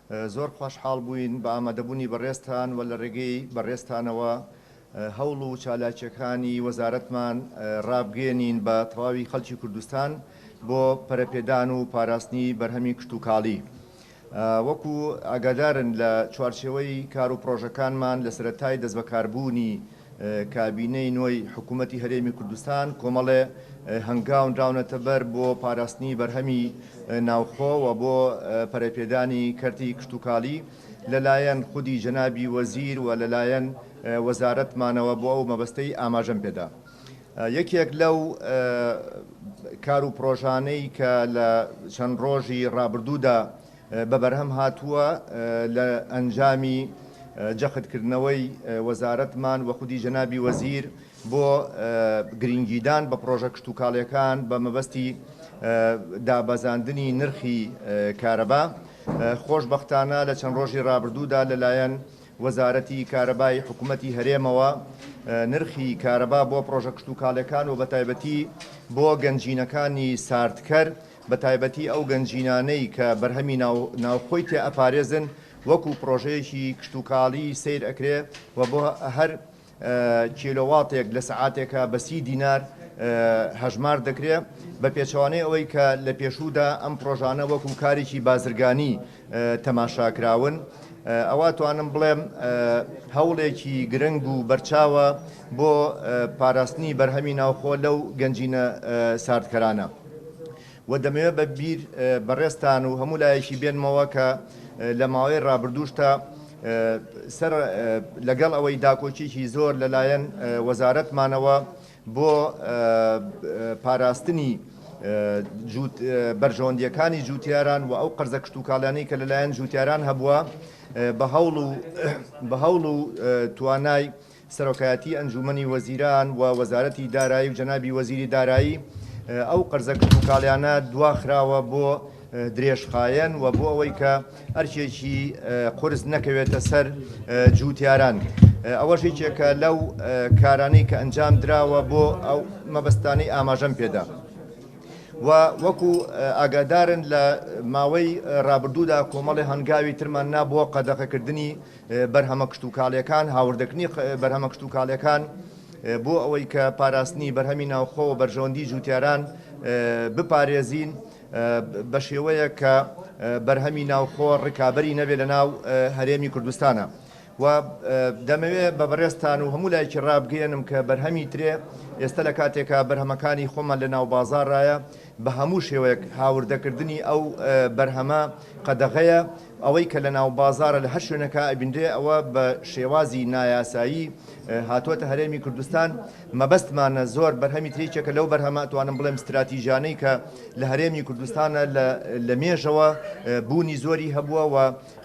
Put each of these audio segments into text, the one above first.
زۆر خۆشحاڵ بووین بە ئامادەبوونی بەڕێزتان و لە ڕێگەی بەڕێزتانەوە هەوڵ و چالاکییەکانی وەزارەتمان ڕابگەیەنین بە تەواوی خەڵکی کوردستان بۆ پەرەپێدان و پاراستنی بەرهەمی کشتوکاڵی. وەکو ئاگادارن لە چوارچێوەی کار و پڕۆژەکانمان لە سەرەتای دەستبەکاربوونی کابینەی نۆی حکوومەتی هەرێمی کوردستان کۆمەڵێ هەنگاو نراونەتە بەر بۆ پاراستنی بەرهەمی ناوخۆ و بۆ پەرەپێدانی کەرتی کشتوکاڵی لەلایەن خودی جەنابی وەزیر و لەلایەن وەزارەتمانەوە بۆ ئەو مەبەستەی ئاماژەم پێدا. یەکێک لەو کار و پڕۆژانەی کە لە چەند ڕۆژی ڕابردوودا بە بەرهەم هاتووە لە ئەنجامی جەختکردنەوەی وەزارەتمان و خودی جەنابی وەزیر بۆ گرنگیدان بە پڕۆژە کشتوکاڵیەکان بە مەبەستی دابەزاندنی نرخی کارەبا، خۆشبەختانە لە چەند ڕۆژی ڕابردوودا لەلایەن وەزارەتی کارەبای حکومەتی هەرێمەوە نرخی کارەبا بۆ پڕۆژە کشتوکاڵیەکان و بەتایبەتی بۆ گەنجینەکانی ساردکەر بەتایبەتی ئەو گەنجینانەی کە بەرهەمی ناوخۆی تێ ئەپارێزن وەکو پڕۆژەیەکی کشتوکاڵی سەیر ئەکرێ و بۆ هەر کیلۆواتێک لە سەعاتێکا بە 30 دینار هەژمار دەکرێ، بە پێچەوانەی ئەوەی کە لە پێشوودا ئەم پڕۆژانە وەکو کارێکی بازرگانی تەماشا کراون، ئەوا توانم بڵێم هەوڵێکی گرنگ و بەرچاوە بۆ پاراستنی بەرهەمی ناوخۆ لەو گەنجینە ساردکەرانە. و دەمەوێت بە بیر بەڕێزتان و هەموو لایەکی بێنمەوە کە لە ماوەی ڕابردووشتا سەر لەگەڵ ئەوەی داکۆکیی زۆر لەلایەن وەزارەتمانەوە بۆ پاراستنی بەرژەوەندییەکانی جووتیاران و ئەو قەرزە کشتوکاڵیانەی کە لەلایەن جووتیاران هەبووە بە هەوڵ و بە هەوڵ و توانای سەرۆکایەتی ئەنجوومەنی وەزیران و وەزارەتی دارایی و جەنابی وەزیری دارایی ئەو قەرزە کشتوکاڵیانە دواخراوە بۆ درێژخایەن و بۆ ئەوەی کە ئەرکێکی قورس نەکەوێتە سەر جووتیاران. ئەوەش یەکێکە لەو کارانەی کە ئەنجام دراوە بۆ ئەو مەبەستانەی ئاماژەم پێدا. و وەکو ئاگادارن لە ماوەی ڕابردوودا کۆمەڵی هەنگاوی ترمان نا بۆ قەدەغەکردنی بەرهەمە کشتوکاڵیەکان، هاوردەکردنی بەرهەمە کشتوکاڵیەکان بۆ ئەوەی کە پاراستنی بەرهەمی ناوخۆ و بەرژەوەندی جوتیاران بپارێزین بە شێوەیەک کە بەرهەمی ناوخۆ ڕکابەری نەبێت لە ناو هەرێمی کوردستانە. و دەمەوێ بە بەڕێزتان و هەموو لایەکی ڕابگەیەنم کە بەرهەمی ترێ ئێستا لە کاتێکا بەرهەمەکانی خۆمان لە ناو بازاڕایە بە هەموو شێوەیەک هاوردەکردنی ئەو بەرهەمە قەدەغەیە، ئەوەی کە لە ناو بازاڕە لە هەر شوێنێکا ئەبینرێ ئەوە بە شێوازی نایاسایی هاتووەتە هەرێمی کوردستان، مەبەستمانە زۆر بەرهەمی تر یەکێکە لەو بەرهەمە ئەتوانم بڵێم ستراتیژانەی کە لە هەرێمی کوردستانە لە مێژەوە بوونی زۆری هەبووە و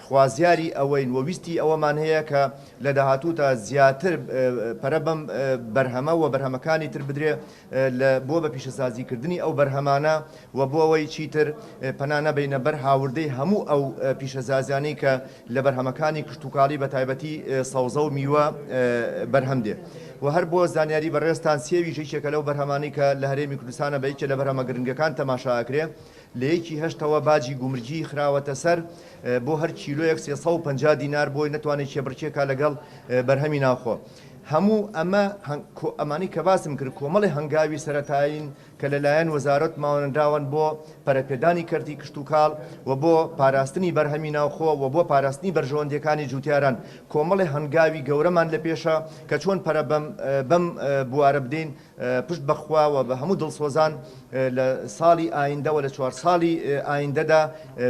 خوازیاری ئەوەین و ویستی ئەوەمان هەیە کە لە داهاتووتا زیاتر پەرە بەم بەرهەمە و بەرهەمەکانی تر بدرێ لە بۆ بە پیشەسازی کردنی ئەو بەرهەمانە و بۆ ئەوەی چیتر پەنا نەبەینە بەر هاوردەی هەموو ئەو پیشەسازیانەی کە لە بەرهەمەکانی کشتوکاڵی بە تایبەتی سەوزە و میوە بەرهەم دێ و هەر بۆ زانیاری بەڕێزتان سێویش یەکێکە لەو بەرهەمانەی کە لە هەرێمی کوردستانە بە یەکێ لە بەرهەمە گرنگەکان تەماشا ئەکرێ لە یەکی هەشتەوە باجی گومرگی خراوەتە سەر بۆ هەر کیلۆیەک 350 دینار بۆی نەتوانێت کێبڕکێ کا لەگەڵ بەرهەمی ناوخۆ. هەموو ئەمە ئەمانەی کە باسم کرد کۆمەڵی هەنگاوی سەرەتایین کە لەلایەن وەزارەتماوە نراون بۆ پەرەپێدانی کەرتی کشتوکاڵ و بۆ پاراستنی بەرهەمی ناوخۆ و بۆ پاراستنی بەرژەوەندییەکانی جوتیاران. کۆمەڵی هەنگاوی گەورەمان لە پێشە کە چۆن پەرە بەم بەم بوارە بدەین پشت بە خوا و بە هەموو دڵسۆزان لە ساڵی ئایندە و لە چوار ساڵی ئایندەدا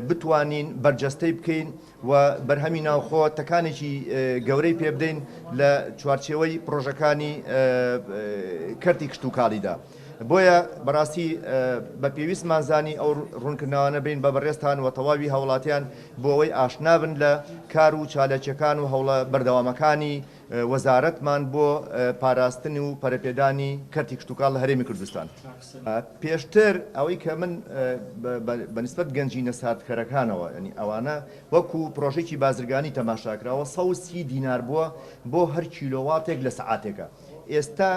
بتوانین بەرجەستەی بکەین و بەرهەمی ناوخۆ تەکانێکی گەورەی پێ بدەین لە چوارچێوەی پڕۆژەکانی کەرتی کشتوکاڵیدا. بۆیە بەڕاستی بە پێویستمان زانی ئەو ڕوونکردنەوانە بین بە بەڕێزتان و تەواوی هاوڵاتیان بۆ ئەوەی ئاشنا بن لە کار و چالاکیەکان و هەوڵە بەردەوامەکانی وەزارەتمان بۆ پاراستن و پەرەپێدانی کەرتی کشتوکاڵ لە هەرێمی کوردستان. پێشتر ئەوەی کە من بە نیسبەت گەنجینە ساردکەرەکانەوە یانی ئەوانە وەکو پرۆژەیەکی بازرگانی تەماشا کراوە 130 دینار بووە بۆ هەر کیلۆواتێک لە سەعاتێکە ئێستا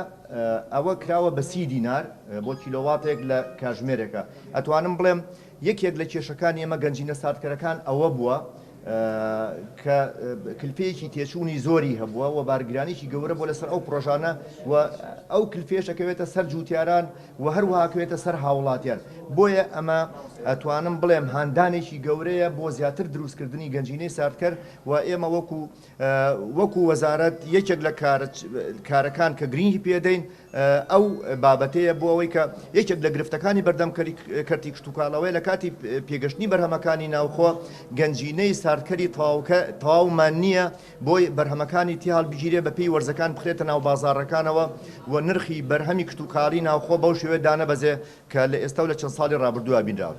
ئەوە کراوە بە 30 دینار بۆ کیلۆواتێک لە کاژمێرێکە ئەتوانم بڵێم یەکێک لە کێشەکانی ئێمە گەنجینە ساردکەرەکان ئەوە بووە. کە کلفەیەکی تێچوونی زۆری هەبووە و بارگرانیی گەورە بووە لەسەر ئەو پڕۆژانە و ئەو کلفەیەش ئەکەوێتە سەر جووتیاران و هەروەها ئەکەوێتە سەر هاوڵاتیان. بۆیە ئەمە ئەتوانم بڵێم هاندانێکی گەورەیە بۆ زیاتر دروستکردنی گەنجینەی ساردکەر و ئێمە وەکو وەکو وەزارەت یەکێک لە کارەکان کە گرینگی پێدەین ئەو بابەتەیە بۆ ئەوەی کە یەکێک لە گرفتەکانی بەردەم کەرتی کشتوکاڵ ئەوەیە لە کاتی پێگەشتنی بەرهەمەکانی ناوخۆ گەنجینەی ساردکەری تەواومان نییە بۆی بەرهەمەکانی تێ هەڵبگیرێ بەپێی وەرزەکان بخرێتە ناو بازاڕەکانەوە و نرخی بەرهەمی کشتوکاڵی ناوخۆ بەو شێوەیە دانەبەزێ کە لە ئێستا و لە چەند ساڵی ڕابردووە بینراوە.